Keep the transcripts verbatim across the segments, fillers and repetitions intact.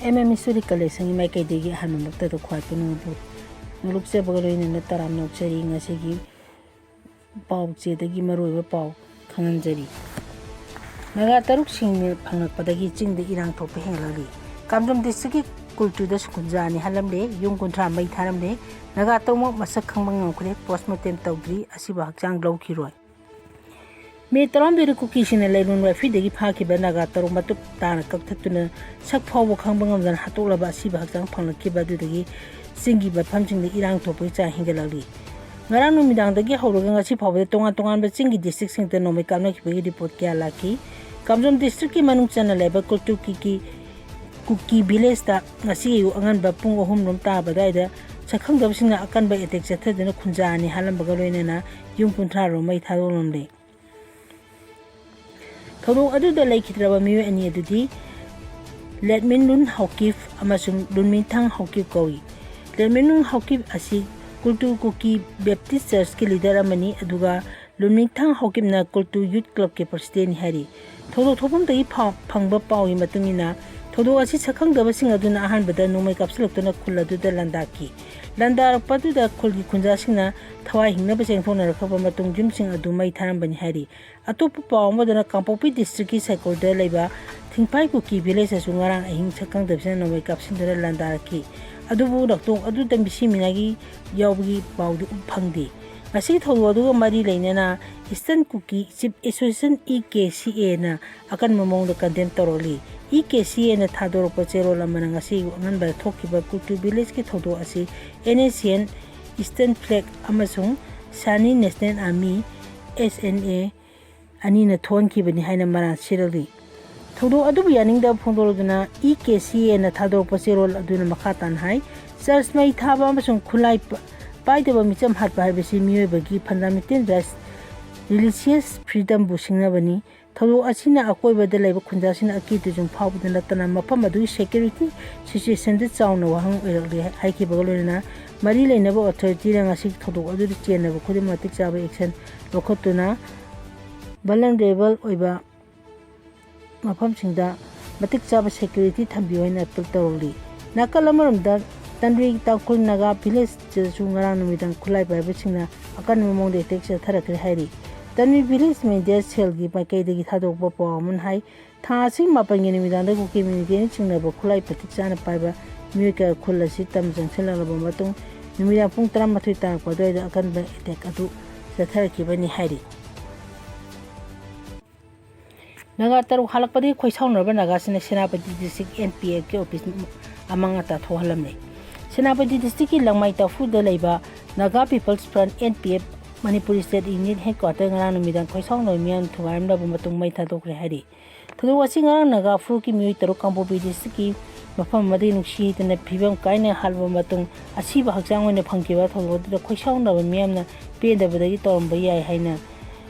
M M history ꯀꯂꯦꯛꯁꯟꯒꯤ ꯃꯥꯏꯀꯩꯗꯒꯤ ꯑꯍꯥꯟꯕꯃꯛꯇꯗ ꯈ꯭ꯋꯥꯏ ꯄꯨꯅꯤꯡꯕꯕꯨ ꯅꯣꯂꯨꯛꯆꯕꯒ ꯂꯣꯏꯅꯅ ꯇꯔꯥꯝꯅ ꯑꯣꯛꯆꯔꯤ꯫ ꯉꯁꯤꯒꯤ ꯄꯥꯎ ꯆꯦꯗꯒꯤ ꯃꯔꯨꯑꯣꯏꯕ ꯄꯥꯎ ꯈꯪꯍꯟꯖꯔꯤ꯫ ꯅꯥꯒꯥ ꯇꯔꯨꯛꯁꯤꯡꯅ ꯐꯪꯂꯛꯄꯗꯒꯤ ꯆꯤꯡꯗ ꯏꯔꯥꯡ ꯊꯣꯛꯄ ꯍꯦꯟꯒꯠꯂꯛꯂꯤ꯫ ꯀꯥꯝꯖꯣꯝ ꯗꯤꯁꯇ꯭ꯔꯤꯛꯀꯤ ꯀꯨꯜꯇꯨꯗ ꯈꯨꯟꯖꯥ ꯑꯅꯤ ꯍꯥꯠꯂꯝꯂꯦ꯫ ꯌꯨꯝ ꯀꯨꯟꯊ꯭ꯔꯥ ꯃꯩ ꯊꯥꯔꯝꯂꯦ꯫ ꯅꯥꯒꯥ ꯇꯔꯨꯛꯃꯛ ꯃꯁꯛ ꯈꯪꯕ ꯉꯝꯈ꯭ꯔꯦ꯫ ꯄꯣꯁꯃꯣꯔꯇꯦꯝ ꯇꯧꯗ꯭ꯔꯤ꯫ ꯑꯁꯤꯕ ꯍꯛꯆꯥꯡ ꯂꯧꯈꯤꯔꯣꯏ꯫ ꯃꯦ ꯇꯔꯥꯍꯨꯝꯗꯣꯏꯗ ꯀꯨꯀꯤꯁꯤꯡꯅ ꯂꯩꯔꯣꯟ ꯋꯥꯏꯐꯤꯗꯒꯤ ꯐꯥꯈꯤꯕ ꯅꯥꯒꯥ ꯇꯔꯨꯛ ꯃꯇꯨꯞ ꯇꯥꯅ ꯀꯛꯊꯠꯇꯨꯅ ꯁꯛ ꯐꯥꯎꯕ ꯈꯪꯕ ꯉꯝꯗꯅ ꯍꯥꯠꯇꯣꯛꯂꯕ ꯑꯁꯤꯕ ꯍꯛꯆꯥꯡ ꯐꯪꯂꯛꯈꯤꯕ ꯑꯗꯨꯗꯒꯤ ꯆꯤꯡꯒꯤ ꯃꯐꯝꯁꯤꯡꯗ ꯏꯔꯥꯡ ꯊꯣꯛꯄꯒꯤ ꯆꯥꯡ ꯍꯦꯟꯒꯠꯂꯛꯂꯤ꯫ ꯉꯔꯥꯡ ꯅꯨꯃꯤꯗꯥꯡꯗꯒꯤ ꯍꯧꯔꯒ ꯉꯁꯤ ꯐꯥꯎꯕꯗ ꯇꯣꯉꯥꯟ ꯇꯣꯉꯥꯟꯕ ꯆꯤꯡꯒꯤ ꯗꯤꯁꯇ꯭ꯔꯤꯛꯁꯤꯡꯗ ꯅꯣꯡꯃꯩ ꯀꯥꯞꯅꯈꯤꯕꯒꯤ ꯔꯤꯄꯣꯔꯠ ꯀꯌꯥ ꯂꯥꯛꯈꯤ꯫ ꯀꯥꯝꯖꯣꯝ ꯗꯤꯁꯇ꯭ꯔꯤꯛꯀꯤ ꯃꯅꯨꯡ ꯆꯟꯅ ꯂꯩꯕ ꯀꯨꯜꯇꯨ ꯀꯤꯀꯤ ꯀꯨꯀꯤ ꯚꯤꯂꯦꯖꯇ ꯉꯁꯤ ꯑꯌꯨꯛ ꯑꯉꯟꯕ ꯄꯨꯡ ꯑꯍꯨꯝ ꯔꯣꯝ ꯇꯥꯕ ꯑꯗꯨꯋꯥꯏꯗ ꯁꯛꯈꯪꯗꯕꯁꯤꯡꯅ ꯑꯀꯟꯕ ꯑꯦꯇꯦꯛ ꯆꯠꯊꯗꯨꯅ ꯈꯨꯟꯖꯥ ꯑꯅꯤ ꯍꯥꯠꯂꯝꯕꯒ ꯂꯣꯏꯅꯅ ꯌꯨꯝ ꯀꯨꯟꯊ꯭ꯔꯥ ꯔꯣꯝ ꯃꯩ ꯊꯥꯗꯣꯛꯂꯝꯂꯦ꯫ ꯊꯧꯗꯣꯛ ꯑꯗꯨꯗ ꯂꯩꯈꯤꯗ꯭ꯔꯕ ꯃꯤꯑꯣꯏ ꯑꯅꯤ ꯑꯗꯨꯗꯤ ꯂꯦꯠꯃꯤꯟꯂꯨꯟ ꯍꯥꯎꯀꯤꯞ ꯑꯃꯁꯨꯡ ꯂꯨꯟꯃꯤꯟꯊꯥꯡ ꯍꯥꯎꯀꯤꯞ ꯀꯧꯏ꯫ ꯂꯦꯠꯃꯤꯟꯂꯨꯟ ꯍꯥꯎꯀꯤꯞ ꯑꯁꯤ ꯀꯨꯜꯇꯨ ꯀꯨꯀꯤ ꯕꯦꯞꯇꯤꯁ ꯆꯔꯆꯀꯤ ꯂꯤꯗꯔ ꯑꯃꯅꯤ, ꯑꯗꯨꯒ ꯂꯨꯟꯃꯤꯟꯊꯥꯡ ꯍꯥꯎꯀꯤꯞꯅ ꯀꯨꯜꯇꯨ ꯌꯨꯠ ꯀ꯭ꯂꯕꯀꯤ ꯄ꯭ꯔꯁꯤꯗꯦꯟꯅꯤ ꯍꯥꯏꯔꯤ꯫ ꯊꯧꯗꯣꯛ ꯊꯣꯛꯐꯝꯗꯒꯤ ꯐꯥꯎ-, ꯐꯪꯕ ꯄꯥꯎꯒꯤ ꯃꯇꯨꯡ ꯏꯟꯅ, ꯊꯧꯗꯣꯛ ꯑꯁꯤ ꯁꯛꯈꯪꯗꯕꯁꯤꯡ ꯑꯗꯨꯅ ꯑꯍꯥꯟꯕꯗ ꯅꯣꯡꯃꯩ ꯀꯥꯞꯁꯤꯜꯂꯛꯇꯨꯅ ꯈꯨꯜ ꯑꯗꯨꯗ ꯂꯥꯟꯗꯥꯈꯤ꯫ ꯂꯥꯟꯗꯥꯔꯛꯄ ꯑꯗꯨꯗ ꯈꯨꯜꯒꯤ ꯈꯨꯟꯖꯥꯁꯤꯡꯅ ꯊꯋꯥꯏ ꯍꯤꯡꯅꯕ ꯆꯦꯟꯊꯣꯛꯅꯔꯛꯈ꯭ꯔꯕ ꯃꯇꯨꯡ ꯌꯨꯝꯁꯤꯡ ꯑꯗꯨ ꯃꯩ ꯊꯥꯔꯝꯕꯅꯤ ꯍꯥꯏꯔꯤ꯫ ꯑꯇꯣꯞꯄ ꯄꯥꯎ ꯑꯃꯗꯅ, ꯀꯥꯡꯄꯣꯛꯄꯤ ꯗꯤꯁꯇ꯭ꯔꯤꯛꯀꯤ ꯁꯥꯏꯀꯣꯜꯗ ꯂꯩꯕ ꯊꯤꯡꯐꯥꯏ ꯀꯨꯀꯤ ꯚꯤꯂꯦꯖꯇꯁꯨ ꯉꯔꯥꯡ ꯑꯍꯤꯡ ꯁꯛꯈꯪꯗꯕꯁꯤꯅ ꯅꯣꯡꯃꯩ ꯀꯥꯞꯁꯤꯟꯗꯨꯅ ꯂꯥꯟꯗꯥꯔꯛꯈꯤ꯫ ꯑꯗꯨꯕꯨ ꯊꯧꯗꯣꯛ ꯑꯗꯨꯗ ꯃꯤꯁꯤ ꯃꯤꯅꯥꯒꯤ ꯌꯥꯎꯕꯒꯤ ꯄꯥꯎꯗꯤ ꯐꯪꯗꯦ꯫ ꯉꯁꯤꯒꯤ ꯊꯧꯗꯣꯛ ꯑꯗꯨꯒ ꯃꯔꯤ ꯂꯩꯅꯅ ꯏꯁꯇꯔꯟ ꯀꯨꯀꯤ chief association, E K C ꯑꯦꯅ ꯑꯀꯟꯕ ꯃꯑꯣꯡꯗ ꯀꯟꯗꯦꯝ ꯇꯧꯔꯛꯂꯤ꯫ ꯏ ꯀꯦ ꯁꯤ ꯑꯦꯅ ꯊꯥꯗꯣꯔꯛꯄ ꯆꯦꯔꯣꯜ ꯑꯃꯅ ꯉꯁꯤ ꯑꯉꯟꯕꯗ ꯊꯣꯛꯈꯤꯕ ꯀꯨꯜꯇꯨ ꯚꯤꯂꯦꯖꯀꯤ ꯊꯧꯗꯣꯛ ꯑꯁꯤ and S C and eastern flag ꯑꯃꯁꯨꯡ ꯁꯥꯅꯤ national army, S N A, ꯑꯅꯤꯅ ꯊꯣꯛꯍꯟꯈꯤꯕꯅꯤ ꯍꯥꯏꯅ ꯃꯔꯥꯜ ꯁꯤꯔꯛꯂꯤ꯫ ꯊꯧꯗꯣꯛ ꯑꯗꯨꯕꯨ ꯌꯥꯅꯤꯡꯗꯕ ꯐꯣꯡꯗꯣꯛꯂꯗꯨꯅ ꯏ ꯀꯦ ꯁꯤ ꯑꯦꯅ ꯊꯥꯗꯣꯔꯛꯄ ꯆꯦꯔꯣꯜ ꯑꯗꯨꯅ ꯃꯈꯥ ꯇꯥꯅ ꯍꯥꯏ, ꯆꯔꯆ ꯃꯩ ꯊꯥꯕ ꯑꯃꯁꯨꯡ ꯈꯨꯠꯂꯥꯏ ꯄ-, ꯄꯥꯏꯗꯕ ꯃꯤꯆꯝ ꯍꯥꯠꯄ ꯍꯥꯏꯕꯁꯤ ꯃꯤꯑꯣꯏꯕꯒꯤ ꯐꯟꯗꯥꯃꯦꯟꯇꯦꯜ ꯔꯥꯏꯠꯁ, ꯔꯤꯂꯤꯖꯤꯌꯁ ꯐ꯭ꯔꯤꯗꯝꯕꯨ ꯁꯤꯡꯅꯕꯅꯤ꯫ ꯊꯧꯗꯣꯛ ꯑꯁꯤꯅ ꯑꯀꯣꯏꯕꯗ ꯂꯩꯕ ꯈꯨꯟꯖꯥꯁꯤꯡꯅ ꯑꯀꯤ ꯇꯨꯖꯨꯡ ꯐꯥꯎꯕꯗ ꯅꯠꯇꯅ ꯃꯐꯝ ꯑꯗꯨꯒꯤ ꯁꯦꯀ꯭ꯌꯨꯔꯤꯇꯤ ꯁꯤꯆꯨꯑꯦꯁꯟꯗ ꯆꯥꯎꯅ ꯋꯥꯍꯪ ꯑꯣꯏꯔꯛꯂꯦ ꯍꯥꯏꯈꯤꯕꯒ ꯂꯣꯏꯅꯅ ꯃꯔꯤ ꯂꯩꯅꯕ ꯑꯣꯊꯣꯔꯤꯇꯤꯅ ꯉꯁꯤ ꯊꯧꯗꯣꯛ ꯑꯗꯨꯗ ꯆꯦꯟꯅꯕ ꯈꯨꯗꯤꯡꯃꯛ ꯃꯇꯤꯛ ꯆꯥꯕ ꯑꯦꯛꯁꯟ ꯂꯧꯈꯠꯇꯨꯅ ꯚꯜꯅꯔꯦꯕꯜ ꯑꯣꯏꯕ ꯃꯐꯝꯁꯤꯡꯗ ꯃꯇꯤꯛ ꯆꯥꯕ ꯁꯦꯀ꯭ꯌꯨꯔꯤꯇꯤ ꯊꯝꯕꯤꯌꯨ ꯍꯥꯏꯅ ꯑꯄꯤꯜ ꯇꯧꯔꯤ꯫ ꯅꯥꯀꯜ ꯑꯃꯔꯣꯝꯗ, ꯇꯟꯔꯤ ꯇꯥꯡꯈꯨꯜ ꯅꯥꯒꯥ ꯚꯤꯂꯦꯖꯇꯁꯨ ꯉꯔꯥꯡ ꯅꯨꯃꯤꯗꯥꯡ ꯈꯨꯠꯂꯥꯏ ꯄꯥꯏꯕꯁꯤꯡꯅ ꯑꯀꯟꯕ ꯃꯑꯣꯡꯗ ꯑꯦꯇꯦꯛ ꯆꯠꯊꯔꯛꯈ꯭ꯔꯦ ꯍꯥꯏꯔꯤ꯫ ꯇꯟꯔꯤ ꯚꯤꯂꯦꯖ ꯃꯦꯗꯤꯌꯥ ꯁꯦꯜꯒꯤ ꯃꯥꯏꯀꯩꯗꯒꯤ ꯊꯥꯗꯣꯛꯄ ꯄꯥꯎ ꯑꯃꯅ ꯍꯥꯏ, ꯊꯥ ꯑꯁꯤꯒꯤ ꯃꯥꯄꯟꯒꯤ ꯅꯨꯃꯤꯗꯥꯡꯗ ꯀꯨꯀꯤ ꯃꯤꯂꯤꯇꯦꯟꯅ ꯆꯤꯡꯅꯕ ꯈꯨꯠꯂꯥꯏ ꯃꯇꯤꯛ ꯆꯥꯅ ꯄꯥꯏꯕ ꯃꯤꯑꯣꯏ ꯀꯌꯥ ꯈꯨꯜ ꯑꯁꯤ ꯇꯝ ꯆꯪꯁꯤꯜꯂꯛꯂꯕ ꯃꯇꯨꯡ, ꯅꯨꯃꯤꯗꯥꯡ ꯄꯨꯡ ꯇꯔꯥꯃꯥꯊꯣꯏ ꯇꯥꯔꯛꯄ ꯑꯗꯨꯋꯥꯏꯗ ꯑꯀꯟꯕ ꯑꯦꯇꯦꯛ ꯑꯗꯨ ꯆꯠꯊꯔꯛꯈꯤꯕꯅꯤ ꯍꯥꯏꯔꯤ꯫ ꯅꯥꯒꯥ ꯇꯔꯨꯛ ꯍꯥꯠꯂꯛꯄꯗꯒꯤ ꯈꯣꯏꯁꯥꯎꯅꯔꯕ ꯅꯥꯒꯥꯁꯤꯡꯅ ꯁꯦꯅꯥꯄꯇꯤ ꯗꯤꯁꯇ꯭ꯔꯤꯛ ꯑꯦꯟ ꯄꯤ ꯑꯦꯐꯀꯤ ꯑꯣꯐꯤꯁ ꯑꯃꯥꯡ ꯑꯇꯥ ꯊꯣꯛꯍꯜꯂꯝꯂꯦ꯫ ꯁꯦꯅꯥꯄꯇꯤ ꯗꯤꯁꯇ꯭ꯔꯤꯛꯀꯤ ꯂꯪꯃꯥꯏ ꯇꯥꯐꯨꯗ ꯂꯩꯕ Naga peoples front, N P F, Manipuri state unit headquarter ꯉꯔꯥꯡ ꯅꯨꯃꯤꯗꯥꯡ ꯈꯣꯏꯁꯥꯎꯅꯕ ꯃꯤꯌꯥꯝꯅ ꯊꯨꯒꯥꯏꯔꯝꯂꯕ ꯃꯇꯨꯡ ꯃꯩ ꯊꯥꯗꯣꯛꯈ꯭ꯔꯦ ꯍꯥꯏꯔꯤ꯫ ꯊꯧꯗꯣꯛ ꯑꯁꯤ ꯉꯔꯥꯡ ꯅꯥꯒꯥ ꯐꯨꯔꯨꯞꯀꯤ ꯃꯤꯑꯣꯏ ꯇꯔꯨꯛ ꯀꯥꯡꯄꯣꯛꯄꯤ ꯗꯤꯁꯇ꯭ꯔꯤꯛꯀꯤ ꯃꯐꯝ ꯑꯃꯗꯒꯤ ꯅꯨꯡꯁꯤ ꯍꯩꯇꯅ ꯐꯤꯕꯝ ꯀꯥꯏꯅ ꯍꯥꯠꯂꯕ ꯃꯇꯨꯡ ꯑꯁꯤꯕ ꯍꯛꯆꯥꯡ ꯑꯣꯏꯅ ꯐꯪꯈꯤꯕ ꯊꯧꯗꯣꯛ ꯑꯗꯨꯗ ꯈꯣꯏꯁꯥꯎꯅꯕ ꯃꯤꯌꯥꯝꯅ ꯄꯦꯟꯗꯕꯗꯒꯤ ꯇꯧꯔꯝꯕ ꯌꯥꯏ ꯍꯥꯏꯅ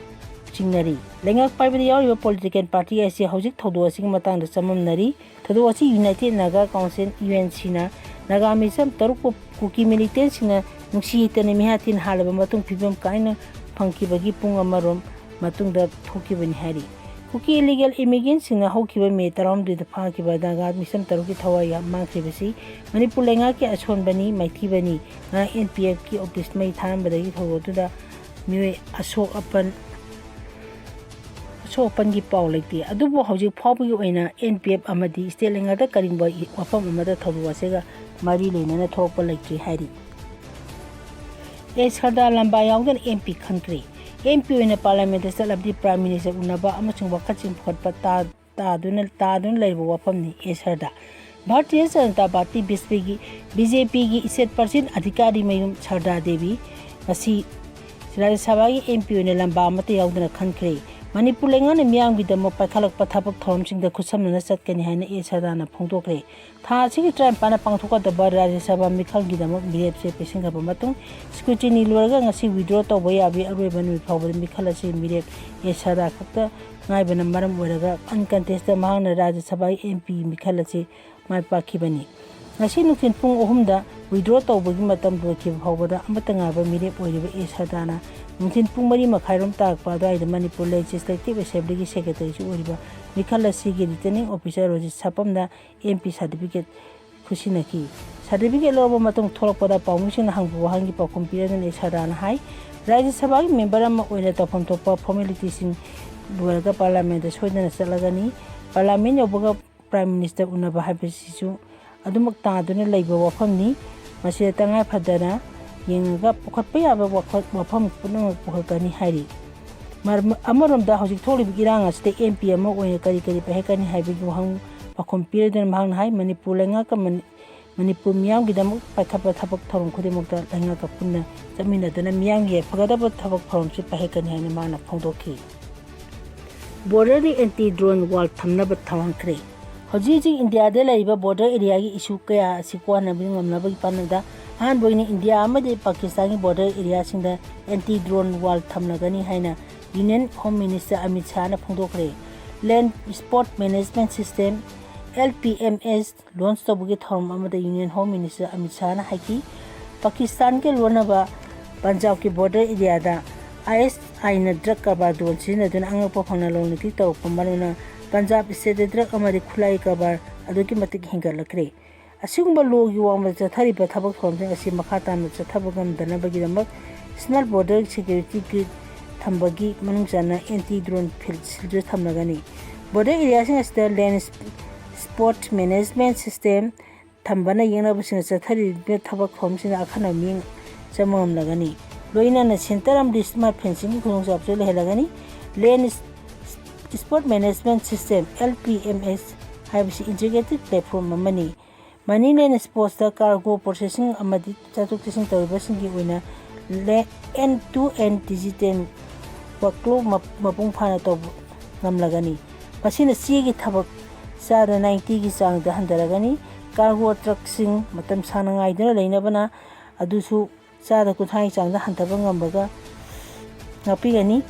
ꯆꯤꯡꯅꯔꯤ꯫ ꯂꯩꯉꯥꯛ ꯄꯥꯏꯕꯗ ꯌꯥꯎꯔꯤꯕ ꯄꯣꯂꯤꯇꯤꯀꯦꯜ ꯄꯥꯔꯇꯤ ꯑꯁꯤ ꯍꯧꯖꯤꯛ ꯊꯧꯗꯣꯛ ꯑꯁꯤꯒꯤ ꯃꯇꯥꯡꯗ ꯆꯃꯝꯅꯔꯤ꯫ ꯊꯧꯗꯣꯛ ꯑꯁꯤ united Naga council, U N ꯁꯤꯅ ꯅꯥꯒꯥ ꯃꯤꯆꯝ ꯇꯔꯨꯛꯄꯨ ꯀꯨꯀꯤ ꯃꯤꯂꯤꯇꯦꯟꯁꯤꯡꯅ ꯅꯨꯡꯁꯤ ꯍꯩꯇꯅ ꯃꯤꯍꯥꯠ ꯊꯤꯟ ꯍꯥꯜꯂꯕ ꯃꯇꯨꯡ ꯐꯤꯕꯝ ꯀꯥꯏꯅ ꯐꯪꯈꯤꯕꯒꯤ ꯄꯨꯡ ꯑꯃꯔꯣꯝ ꯃꯇꯨꯡꯗ ꯊꯣꯛꯈꯤꯕꯅꯤ ꯍꯥꯏꯔꯤ꯫ ꯀꯨꯀꯤ ꯏꯂꯤꯒꯦꯜ ꯏꯃꯤꯒ꯭ꯔꯦꯟꯁꯤꯡꯅ ꯍꯧꯈꯤꯕ ꯃꯦ ꯇꯔꯥꯍꯨꯝꯗꯣꯏꯗ ꯐꯥꯈꯤꯕ ꯅꯥꯒꯥ ꯃꯤꯆꯝ ꯇꯔꯨꯛꯀꯤ ꯊꯋꯥꯏ ꯃꯥꯡꯈ꯭ꯔꯤꯕꯁꯤ ꯃꯅꯤꯄꯨꯔ ꯂꯩꯉꯥꯛꯀꯤ ꯑꯁꯣꯟꯕꯅꯤ, ꯃꯥꯏꯊꯤꯕꯅꯤ꯫ ꯉꯔꯥꯡ ꯑꯦꯟ ꯄꯤ ꯑꯦꯐꯀꯤ ꯑꯣꯐꯤꯁ ꯃꯩ ꯊꯥꯔꯝꯕꯗꯒꯤ ꯊꯧꯗꯣꯛꯇꯨꯗ ꯃꯤꯑꯣꯏ ꯑꯁꯣꯛ ꯑꯄꯟ, ꯑꯁꯣꯛ ꯑꯄꯟꯒꯤ ꯄꯥꯎ ꯂꯩꯇꯦ꯫ ꯑꯗꯨꯕꯨ ꯍꯧꯖꯤꯛ ꯐꯥꯎꯕꯒꯤ ꯑꯣꯏꯅ ꯑꯦꯟ ꯄꯤ ꯑꯦꯐ ꯑꯃꯗꯤ ꯁ꯭ꯇꯦꯠ ꯂꯩꯉꯥꯛꯇ ꯀꯔꯤꯒꯨꯝꯕ ꯋꯥꯐꯝ ꯑꯃꯗ ꯊꯧꯗꯣꯛ ꯑꯁꯤꯒ ꯃꯔꯤ ꯂꯩꯅꯅ ꯊꯣꯛꯄ ꯂꯩꯇ꯭ꯔꯤ ꯍꯥꯏꯔꯤ꯫ ꯑꯦ ꯁꯔꯗꯥ ꯂꯝꯕꯥ ꯌꯥꯎꯗꯅ ꯑꯦꯝ ꯄꯤ ꯈꯟꯈ꯭ꯔꯦ꯫ ꯑꯦꯝ ꯄꯤ ꯑꯣꯏꯅ ꯄꯥꯔꯂꯤꯌꯥꯃꯦꯟꯠꯇ ꯆꯠꯂꯕꯗꯤ ꯄ꯭ꯔꯥꯏꯝ ꯃꯤꯅꯤꯁꯇꯔ ꯎꯅꯕ ꯑꯃꯁꯨꯡ ꯋꯥꯀꯠꯁꯤꯡ ꯄꯨꯈꯠꯄ ꯇꯥ-, ꯇꯥꯗꯨꯅ, ꯇꯥꯗꯨꯅ ꯂꯩꯔꯤꯕ ꯋꯥꯐꯝꯅꯤ꯫ ꯑꯦ ꯁꯔꯗꯥ, Bharatiya Janata party, B J ꯄꯤꯒꯤ, ꯕꯤ ꯖꯦ ꯄꯤꯒꯤ ꯁ꯭ꯇꯦꯠ ꯄ꯭ꯔꯁꯤꯗꯦꯟꯠ ꯑꯙꯤꯀꯥꯔꯤ ꯃꯌꯨꯝ ꯁꯔꯗꯥ ꯗꯦꯕꯤ ꯉꯁꯤ ꯔꯥꯖ꯭ꯌ ꯁꯚꯥꯒꯤ ꯑꯦꯝ ꯄꯤ ꯑꯣꯏꯅ ꯂꯝꯕꯥ ꯑꯃꯠꯇ ꯌꯥꯎꯗꯅ ꯈꯟꯈ꯭ꯔꯦ꯫ ꯃꯅꯤꯄꯨꯔ ꯂꯩꯉꯥꯛꯅ ꯃꯤꯌꯥꯝꯒꯤꯗꯃꯛ ꯄꯥꯏꯈꯠꯂꯛꯄ ꯊꯕꯛ ꯊꯧꯔꯝꯁꯤꯡꯗ ꯈꯨꯠꯁꯝꯅꯅ ꯆꯠꯀꯅꯤ ꯍꯥꯏꯅ ꯑꯦ ꯁꯔꯗꯥꯅ ꯐꯣꯡꯗꯣꯛꯈ꯭ꯔꯦ꯫ ꯊꯥ ꯑꯁꯤꯒꯤ ꯇꯔꯥꯅꯤꯄꯥꯟꯗ ꯄꯥꯡꯊꯣꯛꯀꯗꯕ ꯔꯥꯖ꯭ꯌ ꯁꯚꯥ ꯃꯤꯈꯜꯒꯤꯗꯃꯛ ꯃꯤꯔꯦꯞꯁꯦ ꯄꯤꯁꯤꯟꯈ꯭ꯔꯕ ꯃꯇꯨꯡ, ꯁ꯭ꯀ꯭ꯔꯨꯇꯤꯅꯤ ꯂꯣꯏꯔꯒ ꯉꯁꯤ ꯋꯤꯗ꯭ꯔꯣ ꯇꯧꯕ ꯌꯥꯕꯒꯤ ꯑꯔꯣꯏꯕ ꯅꯨꯃꯤꯠ ꯐꯥꯎꯕꯗ ꯃꯤꯈꯜ ꯑꯁꯤ ꯃꯤꯔꯦꯞ ꯑꯦ ꯁꯔꯗꯥ ꯈꯛꯇ ꯉꯥꯏꯕꯅ ꯃꯔꯝ ꯑꯣꯏꯔꯒ ꯑꯟꯀꯟꯇꯦꯁꯇ ꯃꯍꯥꯛꯅ ꯔꯥꯖ꯭ꯌ ꯁꯚꯥꯒꯤ ꯑꯦꯝ ꯄꯤ ꯃꯤꯈꯜ ꯑꯁꯤ ꯃꯥꯏ ꯄꯥꯛꯈꯤꯕꯅꯤ꯫ ꯉꯁꯤ ꯅꯨꯡꯊꯤꯜ ꯄꯨꯡ ꯑꯍꯨꯝꯗ ꯋꯤꯗ꯭ꯔꯣ ꯇꯧꯕꯒꯤ ꯃꯇꯝ ꯂꯣꯏꯈꯤꯕ ꯐꯥꯎꯕꯗ ꯑꯃꯠꯇ ꯉꯥꯏꯕ ꯃꯤꯔꯦꯞ ꯑꯣꯏꯔꯤꯕ ꯑꯦ ꯁꯔꯗꯥꯅ ꯅꯨꯡꯊꯤꯜ ꯄꯨꯡ ꯃꯔꯤ ꯃꯈꯥꯏꯔꯣꯝ ꯇꯥꯔꯛꯄ ꯑꯗꯨꯋꯥꯏꯗ ꯃꯅꯤꯄꯨꯔ ꯂꯦꯖꯤꯁꯂꯦꯇꯤꯚ ꯑꯦꯁꯦꯝꯕ꯭ꯂꯤꯒꯤ ꯁꯦꯀ꯭ꯔꯦꯇꯔꯤꯁꯨ ꯑꯣꯏꯔꯤꯕ ꯃꯤꯈꯜ ꯑꯁꯤꯒꯤ ꯔꯤꯇꯔꯅꯤꯡ ꯑꯣꯐꯤꯁꯥꯔ ꯔꯣꯖꯤꯠ ꯁꯥꯄꯝꯅ ꯑꯦꯝ ꯄꯤ ꯁꯥꯔꯇꯤꯐꯤꯀꯦꯠ ꯈꯨꯠꯁꯤꯟꯅꯈꯤ꯫ ꯁꯥꯔꯇꯤꯐꯤꯀꯦꯠ ꯂꯧꯔꯕ ꯃꯇꯨꯡ ꯊꯣꯛꯂꯛꯄꯗ ꯄꯥꯎꯃꯤꯁꯤꯡꯅ ꯍꯪꯕ ꯋꯥꯍꯪꯒꯤ ꯄꯥꯎꯈꯨꯝ ꯄꯤꯔꯗꯨꯅ ꯁꯔꯗꯥꯅ ꯍꯥꯏ, ꯔꯥꯖ꯭ꯌ ꯁꯚꯥꯒꯤ ꯃꯦꯝꯕꯔ ꯑꯃ ꯑꯣꯏꯅ ꯇꯧꯐꯝ ꯊꯣꯛꯄ ꯐꯣꯔꯃꯦꯂꯤꯇꯤꯁꯤꯡ ꯂꯣꯏꯔꯒ ꯄꯥꯔꯂꯥꯃꯦꯟꯗ ꯁꯣꯏꯗꯅ ꯆꯠꯂꯒꯅꯤ꯫ ꯄꯥꯔꯂꯥꯃꯦꯟ ꯌꯧꯕꯒ ꯄ꯭ꯔꯥꯏꯝ ꯃꯤꯅꯤꯁꯇꯔ ꯎꯅꯕ ꯍꯥꯏꯕꯁꯤꯁꯨ ꯑꯗꯨꯃꯛ ꯇꯥꯗꯨꯅ ꯂꯩꯕ ꯋꯥꯐꯝꯅꯤ꯫ ꯃꯁꯤꯗ ꯇꯉꯥꯏ ꯐꯗꯅ ꯌꯦꯡꯉꯒ ꯄꯨꯈꯠꯄ ꯌꯥꯕ ꯋꯥꯈꯜ, ꯋꯥꯐꯝ ꯄꯨꯝꯅꯃꯛ ꯄꯨꯈꯠꯀꯅꯤ ꯍꯥꯏꯔꯤ꯫ ꯃꯔꯝ-, ꯑꯃꯔꯣꯝꯗ ꯍꯧꯖꯤꯛ ꯊꯣꯛꯂꯤꯕ ꯏꯔꯥꯡ ꯑꯁꯤꯗ ꯑꯦꯝ ꯄꯤ ꯑꯃ ꯑꯣꯏꯅ ꯀꯔꯤ ꯀꯔꯤ ꯄꯥꯏꯈꯠꯀꯅꯤ ꯍꯥꯏꯕꯒꯤ ꯋꯥꯍꯪ ꯄꯥꯎꯈꯨꯝ ꯄꯤꯔꯗꯨꯅ ꯃꯍꯥꯛꯅ ꯍꯥꯏ, ꯃꯅꯤꯄꯨꯔ ꯂꯩꯉꯥꯛꯀ ꯃꯅꯤ-, ꯃꯅꯤꯄꯨꯔ ꯃꯤꯌꯥꯝꯒꯤꯗꯃꯛ ꯄꯥꯏꯈꯠꯄ ꯊꯕꯛ ꯊꯧꯔꯝ ꯈꯨꯗꯤꯡꯃꯛꯇ ꯂꯩꯉꯥꯛꯀ ꯄꯨꯟꯅ ꯆꯠꯃꯤꯟꯅꯗꯨꯅ ꯃꯤꯌꯥꯝꯒꯤ ꯌꯥꯏꯐꯒꯗꯕ ꯊꯕꯛ ꯊꯧꯔꯝꯁꯤ ꯄꯥꯏꯈꯠꯀꯅꯤ ꯍꯥꯏꯅ ꯃꯥꯅ ꯐꯣꯡꯗꯣꯛꯈꯤ꯫ ꯕꯣꯔꯗꯔꯗ ꯑꯦꯟꯇꯤ ꯗ꯭ꯔꯣꯟ ꯋꯥꯜ ꯊꯝꯅꯕ ꯊꯧꯔꯥꯡꯈ꯭ꯔꯦ꯫ ꯍꯧꯖꯤꯛ ꯍꯧꯖꯤꯛ ꯏꯟꯗꯤꯌꯥꯗ ꯂꯩꯔꯤꯕ ꯕꯣꯔꯗꯔ ꯑꯦꯔꯤꯌꯥꯒꯤ ꯏꯁꯨ ꯀꯌꯥ ꯑꯁꯤ ꯀꯣꯛꯍꯟꯅꯕꯒꯤ ꯉꯝꯅꯕꯒꯤ ꯄꯥꯟꯗꯝꯗ ꯑꯍꯥꯟꯕ ꯑꯣꯏꯅ ꯏꯟꯗꯤꯌꯥ ꯑꯃꯗꯤ ꯄꯥꯀꯤꯁꯇꯥꯟꯒꯤ ꯕꯣꯔꯗꯔ ꯑꯦꯔꯤꯌꯥꯁꯤꯡꯗ ꯑꯦꯟꯇꯤ ꯗ꯭ꯔꯣꯟ ꯋꯥꯜ ꯊꯝꯂꯒꯅꯤ ꯍꯥꯏꯅ ꯌꯨꯅꯤꯌꯟ ꯍꯣꯝ ꯃꯤꯅꯤꯁꯇꯔ ꯑꯃꯤꯠ ꯁꯥꯍꯅ ꯐꯣꯡꯗꯣꯛꯈ꯭ꯔꯦ꯫ ꯂꯦꯟ ꯁ꯭ꯄꯣꯠ management system, L P M S, launch ꯇꯧꯕꯒꯤ ꯊꯧꯔꯝ ꯑꯃꯗ ꯌꯨꯅꯤꯌꯟ ꯍꯣꯝ ꯃꯤꯅꯤꯁꯇꯔ ꯑꯃꯤꯠ ꯁꯥꯍꯅ ꯍꯥꯏꯈꯤ, ꯄꯥꯀꯤꯁꯇꯥꯟꯒ ꯂꯣꯟꯅꯕ ꯄꯟꯖꯥꯕꯀꯤ ꯕꯣꯔꯗꯔ ꯑꯦꯔꯤꯌꯥꯗ ꯑꯥꯏ ꯑꯦꯁ ꯑꯥꯏꯅ ꯗ꯭ꯔꯒ ꯀꯔꯕꯥꯔ ꯗꯣꯟ ꯁꯤꯖꯤꯟꯅꯗꯨꯅ ꯑꯉꯛꯄ ꯐꯪꯅ ꯂꯂꯣꯟ ꯏꯇꯤꯛ ꯇꯧꯔꯛꯄ ꯃꯔꯝꯅ ꯄꯟꯖꯥꯕ ꯁ꯭ꯇꯦꯠꯇ ꯗ꯭ꯔꯒ ꯑꯃꯗꯤ ꯈꯨꯠꯂꯥꯏ ꯀꯔꯕꯥꯔ ꯑꯗꯨꯛꯀꯤ ꯃꯇꯤꯛ ꯍꯦꯟꯒꯠꯂꯛꯈ꯭ꯔꯦ꯫ ꯑꯁꯤꯒꯨꯝꯕ ꯂꯣꯒꯤ ꯋꯥꯡꯃꯗ ꯆꯠꯊꯔꯤꯕ ꯊꯕꯛ ꯊꯧꯔꯝꯁꯤꯡ ꯑꯁꯤ ꯃꯈꯥ ꯇꯥꯅ ꯆꯠꯊꯕ ꯉꯝꯗꯅꯕꯒꯤꯗꯃꯛ ꯁꯤꯁꯅꯦꯜ ꯕꯣꯔꯗꯔ ꯁꯦꯀ꯭ꯌꯨꯔꯤꯇꯤ ꯒ꯭ꯔꯤꯗ ꯊꯝꯕꯒꯤ ꯃꯅꯨꯡ ꯆꯟꯅ ꯑꯦꯟꯇꯤ ꯗ꯭ꯔꯣꯟ ꯐꯤꯜꯗ ꯁꯤꯜꯁꯨ ꯊꯝꯂꯒꯅꯤ꯫ ꯕꯣꯔꯗꯔ ꯑꯦꯔꯤꯌꯥꯁꯤꯡ ꯑꯁꯤꯗ ꯂꯦꯟ ꯁ꯭ꯄꯣꯠ ꯃꯦꯅꯦꯖꯃꯦꯟꯠ ꯁꯤꯁꯇꯦꯝ ꯊꯝꯕꯅ ꯌꯦꯡꯅꯕꯁꯤꯡꯅ ꯆꯠꯊꯔꯤꯕ ꯊꯕꯛ ꯊꯧꯔꯝꯁꯤꯡꯗ ꯑꯈꯟꯅꯕ ꯃꯤꯠꯌꯦꯡ ꯆꯪꯕ ꯉꯝꯂꯒꯅꯤ꯫ ꯂꯣꯏꯅꯅ ꯁꯦꯟꯇꯔ ꯑꯃꯗꯤ ꯁ꯭ꯃꯥꯔꯠ ꯐꯦꯟꯁꯤꯡꯒꯤ ꯈꯨꯗꯣꯡꯆꯥꯕꯁꯨ ꯂꯩꯍꯜꯂꯒꯅꯤ꯫ ꯂꯦꯟ ꯁ꯭ꯄꯣꯠ management system, L P M S, ꯍꯥꯏꯕꯁꯤ ꯏꯟꯇꯤꯒ꯭ꯔꯦꯇꯦꯗ ꯄ꯭ꯂꯦꯠꯐꯣꯔꯝ ꯑꯃꯅꯤ꯫ ꯃꯅꯤ ꯂꯦꯟ ꯁ꯭ꯄꯣꯠꯇ ꯀꯥꯔꯒꯣ ꯄ꯭ꯔꯣꯁꯦꯁꯤꯡ ꯑꯃꯗꯤ ꯆꯠꯊꯣꯛ ꯆꯠꯁꯤꯟ ꯇꯧꯔꯤꯕꯁꯤꯡꯒꯤ ꯑꯣꯏꯅ ꯂꯦ-, end to end digital workflow ꯃꯞ-, ꯃꯄꯨꯡ ꯐꯥꯅ ꯇꯧꯕ ꯉꯝꯂꯒꯅꯤ꯫ ꯃꯁꯤꯅ ꯆꯦꯒꯤ ꯊꯕꯛ ꯆꯥꯗ ꯅꯥꯏꯟꯇꯤꯒꯤ ꯆꯥꯡꯗ ꯍꯟꯊꯔꯒꯅꯤ꯫ ꯀꯥꯔꯒꯣ ꯇ꯭ꯔꯛꯁꯤꯡ ꯃꯇꯝ ꯁꯥꯡꯅ ꯉꯥꯏꯗꯨꯅ ꯂꯩꯅꯕꯅ ꯑꯗꯨꯁꯨ ꯆꯥꯗ ꯀꯨꯟꯊ꯭ꯔꯥꯒꯤ ꯆꯥꯡꯗ ꯍꯟꯊꯕ ꯉꯝꯕꯒ ꯉꯥꯛꯄꯤꯒꯅꯤ꯫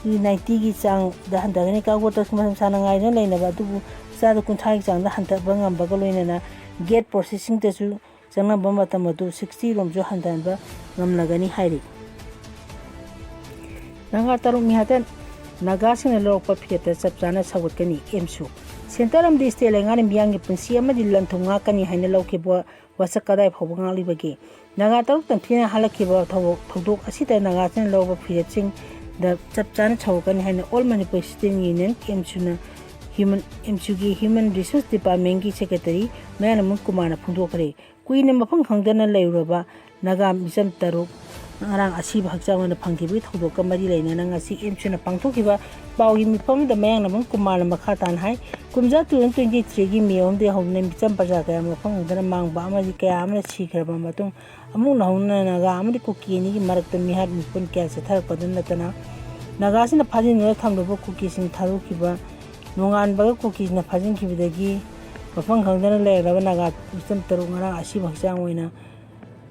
ꯅꯥꯏꯟꯇꯤꯒꯤ ꯆꯥꯡꯗ ꯍꯟꯊꯒꯅꯤ꯫ ꯀꯥꯔꯒꯣ ꯇ꯭ꯔꯛꯁꯤꯡ ꯃꯇꯝ ꯁꯥꯡꯅ ꯉꯥꯏꯗꯨꯅ ꯂꯩꯅꯕ ꯑꯗꯨꯕꯨ ꯆꯥꯗ ꯀꯨꯟꯊ꯭ꯔꯥꯒꯤ ꯆꯥꯡꯗ ꯍꯟꯊꯕ ꯉꯝꯕꯒ ꯂꯣꯏꯅꯅ ꯒꯦꯠ ꯄ꯭ꯔꯣꯁꯦꯁꯤꯡꯗꯁꯨ ꯆꯪꯂꯝꯕ ꯃꯇꯝ ꯑꯗꯨ ꯁꯤꯛꯁꯇꯤ ꯔꯣꯝꯁꯨ ꯍꯟꯊꯍꯟꯕ ꯉꯝꯂꯒꯅꯤ ꯍꯥꯏꯔꯤ꯫ ꯅꯥꯒꯥ ꯇꯔꯨꯛ ꯃꯤꯍꯥꯠꯇ ꯅꯥꯒꯥꯁꯤꯡꯅ ꯂꯧꯔꯛꯄ ꯐꯤꯔꯦꯞꯇ ꯆꯞ ꯆꯥꯅ ꯁꯧꯒꯠꯀꯅꯤ ꯑꯦꯝꯁꯨ꯫ ꯁꯦꯟꯇꯔ ꯑꯃꯗꯤ ꯁ꯭ꯇꯦꯠ ꯂꯩꯉꯥꯛꯅ ꯃꯤꯌꯥꯝꯒꯤ ꯄꯨꯟꯁꯤ ꯑꯃꯗꯤ ꯂꯟ ꯊꯨꯝ ꯉꯥꯛꯀꯅꯤ ꯍꯥꯏꯅ ꯂꯧꯈꯤꯕ ꯋꯥꯁꯛ ꯀꯗꯥꯏ ꯐꯥꯎꯕ ꯉꯥꯛꯂꯤꯕꯒꯦ? ꯅꯥꯒꯥ ꯇꯔꯨꯛ ꯇꯝꯊꯤꯅ ꯍꯥꯠꯂꯛꯈꯤꯕ ꯊꯧ-, ꯊꯧꯗꯣꯛ ꯑꯁꯤꯗ ꯅꯥꯒꯥꯁꯤꯡꯅ ꯂꯧꯔꯕ ꯐꯤꯔꯦꯞꯁꯤꯡꯗ ꯆꯞ ꯆꯥꯅ ꯁꯧꯒꯠꯀꯅꯤ ꯍꯥꯏꯅ All Manipur Student Union, ꯑꯦꯝꯁꯨꯅ ꯍ꯭ꯌꯨꯃꯟ, ꯑꯦꯝꯁꯨꯒꯤ Human Resource Departmentꯀꯤ Secretary ꯃꯌꯥꯡꯂꯝꯕꯝ ꯀꯨꯃꯥꯔꯅ ꯐꯣꯡꯗꯣꯛꯈ꯭ꯔꯦ꯫ ꯀꯨꯏꯅ ꯃꯐꯝ ꯈꯪꯗꯅ ꯂꯩꯔꯨꯔꯕ ꯅꯥꯒꯥ ꯃꯤꯆꯝ ꯇꯔꯨꯛ ꯉꯔꯥꯡ ꯑꯁꯤꯕ ꯍꯛꯆꯥꯡ ꯑꯣꯏꯅ ꯐꯪꯈꯤꯕꯒꯤ ꯊꯧꯗꯣꯛꯀ ꯃꯔꯤ ꯂꯩꯅꯅ ꯉꯁꯤ ꯑꯦꯝꯁꯨꯅ ꯄꯥꯡꯊꯣꯛꯈꯤꯕ ꯄꯥꯎꯒꯤ ꯃꯤꯐꯝ ꯑꯃꯗ ꯃꯌꯥꯡꯂꯝꯕꯝ ꯀꯨꯃꯥꯔꯅ ꯃꯈꯥ ꯇꯥꯅ ꯍꯥꯏ, ꯀꯨꯝꯖꯥ two thousand twenty threeꯒꯤ May ꯑꯍꯨꯝꯗꯒꯤ ꯍꯧꯗꯨꯅ ꯃꯤꯆꯝ ꯄ꯭ꯔꯖꯥ ꯀꯌꯥ ꯃꯐꯝ ꯈꯪꯗꯅ ꯃꯥꯡꯕ ꯑꯃꯗꯤ ꯀꯌꯥ ꯑꯃꯅ ꯁꯤꯈ꯭ꯔꯕ ꯃꯇꯨꯡ ꯑꯃꯨꯛ ꯅꯧꯍꯧꯅꯅ ꯅꯥꯒꯥ ꯑꯃꯗꯤ ꯀꯨꯀꯤ ꯑꯅꯤꯒꯤ ꯃꯔꯛꯇ ꯃꯤꯍꯥꯠ ꯃꯤꯄꯨꯟ ꯀꯌꯥ ꯆꯠꯊꯔꯛꯄꯗ ꯅꯠꯇꯅ ꯅꯥꯒꯥꯁꯤꯡꯅ ꯐꯥꯖꯤꯟꯗꯨꯅ ꯊꯝꯂꯨꯕ ꯀꯨꯀꯤꯁꯤꯡ ꯊꯥꯗꯣꯛꯈꯤꯕ, ꯅꯣꯡꯉꯥꯟꯕꯒ ꯀꯨꯀꯤꯁꯤꯡꯅ ꯐꯥꯖꯤꯟꯈꯤꯕꯗꯒꯤ ꯃꯐꯝ ꯈꯪꯗꯅ ꯂꯩꯔꯛꯂꯕ ꯅꯥꯒꯥ ꯃꯤꯆꯝ ꯇꯔꯨꯛ ꯉꯔꯥꯡ ꯑꯁꯤꯕ ꯍꯛꯆꯥꯡ ꯑꯣꯏꯅ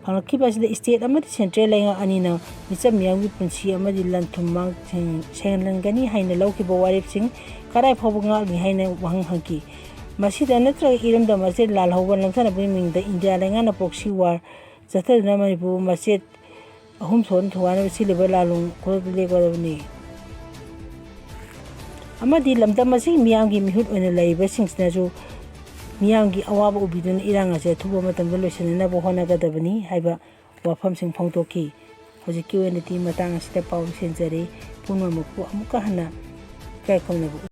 ꯐꯪꯂꯛꯈꯤꯕ ꯑꯁꯤꯗ ꯁ꯭ꯇꯦꯠ ꯑꯃꯗꯤ ꯁꯦꯟꯇ꯭ꯔꯦꯜ ꯂꯩꯉꯥꯛ ꯑꯅꯤꯅ ꯃꯤꯆꯝ ꯃꯤꯌꯥꯝꯒꯤ ꯄꯨꯟꯁꯤ ꯑꯃꯗꯤ ꯂꯟ ꯊꯨꯝ ꯃꯥꯡ ꯁꯦꯡ-, ꯁꯦꯡꯍꯟꯒꯅꯤ ꯍꯥꯏꯅ ꯂꯧꯈꯤꯕ ꯋꯥꯔꯦꯞꯁꯤꯡ ꯀꯗꯥꯏ ꯐꯥꯎꯕ ꯉꯥꯛꯂꯤ ꯍꯥꯏꯅ ꯋꯥꯍꯪ ꯍꯪꯈꯤ꯫ ꯃꯁꯤꯗ ꯅꯠꯇ꯭ꯔꯒ ꯏꯔꯝꯗꯝ ꯑꯁꯤ ꯂꯥꯜꯍꯧꯕ ꯂꯝꯊꯅꯕꯒꯤ ꯃꯤꯡꯗ ꯏꯟꯗꯤꯌꯥ ꯂꯩꯉꯥꯛꯅ proxy war ꯆꯠꯊꯗꯨꯅ ꯃꯅꯤꯄꯨꯔꯕꯨ ꯃꯆꯦꯠ ꯑꯍꯨꯝ ꯊꯣꯛꯅ ꯊꯨꯒꯥꯏꯅꯕ ꯁꯤꯜꯂꯤꯕ ꯂꯥꯜꯂꯣꯡ ꯈꯨꯗꯛꯇ ꯂꯦꯞꯀꯗꯕꯅꯤ꯫ ꯑꯃꯗꯤ ꯂꯝꯗꯝ ꯑꯁꯤꯒꯤ ꯃꯤꯌꯥꯝꯒꯤ ꯃꯤꯍꯨꯠ ꯑꯣꯏꯅ ꯂꯩꯔꯤꯕꯁꯤꯡꯁꯤꯅꯁꯨ ꯃꯤꯌꯥꯝꯒꯤ ꯑꯋꯥꯕ ꯎꯕꯤꯗꯨꯅ ꯏꯔꯥꯡ ꯑꯁꯤ ꯑꯊꯨꯕ ꯃꯇꯝꯗ ꯂꯣꯏꯁꯤꯟꯅꯅꯕ ꯍꯣꯠꯅꯒꯗꯕꯅꯤ ꯍꯥꯏꯕ ꯋꯥꯐꯝꯁꯤꯡ ꯐꯣꯡꯗꯣꯛꯈꯤ꯫ ꯍꯧꯖꯤꯛꯀꯤ ꯑꯣꯏꯅꯗꯤ ꯃꯇꯥꯡ ꯑꯁꯤꯗ ꯄꯥꯎ ꯂꯣꯏꯁꯤꯟꯖꯔꯦ꯫ ꯄꯨꯝꯅꯃꯛꯄꯨ ꯑꯃꯨꯛꯀ ꯍꯟꯅ ꯏꯀꯥꯏ ꯈꯨꯝꯅꯕ